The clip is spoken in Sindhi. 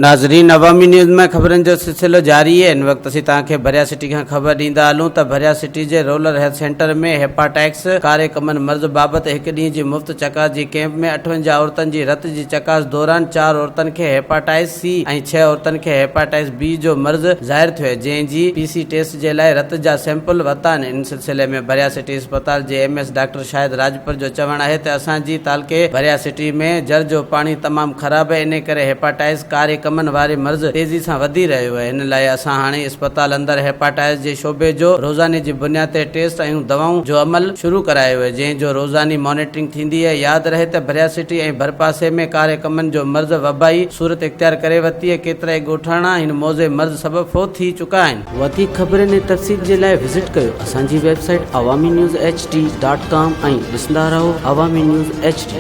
ناظرين عوامي نيوز ۾ خبرن جو سلسلو جاري آهي هن وقت اسين توهان کي ڀريا سٽي کان خبر ڏيندا هلون ته ڀريا سٽي جي رولر هيلٿ سينٽر ۾ هيپاٽائڪس ڪاري ڪمن مرض بابت هڪ ڏينهن جي مفت چڪاس جي ڪئمپ ۾ 58 عورتن جي رت جي چڪاس دوران چار عورتن کي هيپاٽائس سي ۽ ڇهه عورتن کي هيپاٽائس بي جو مرض ظاهر ٿيو آهي جنهن جي پي سي ٽيسٽ جي لاء رت جا سيمپل ورتا آهن ان سلسلي ۾ ڀريا سٽي اسپتال جي ايم ايس ڊاڪٽر شاهد راڄپر جو چوڻ آهي ته اسان جي تعلقي ڀريا سٽي ۾ جر جو پاڻي تمام خراب آهي انهي ڪري هيپاٽائس ڪاري ڪمن واري مرض تيزي سان وڌي رهيو آهي ان لاء اسان هاڻي اسپتال اندر هيپاٽائس جي شعبي جو روزاني جي بنياد تي ٽيسٽ ۽ دوائون جو عمل شروع ڪرايو آهي جنهن جو روزاني مانيٽرنگ ٿيندي آهي ياد رهي ته ڀريا سٽي ۽ ڀرپاسي ۾ ڪاري ڪمن جو مرض وبائي صورت اختيار ڪري ورتي آهي ڪيترائي ڳوٺاڻا هن موذي مرض سبب فوت ٿي چڪا آهن. وڌيڪ خبرن ۽ تفصيل جي لاء وزٽ ڪيو اسان جي website Awami news H D dot com ۽ ڏسندا رهو عوامي نيوز ايڇ ڊي.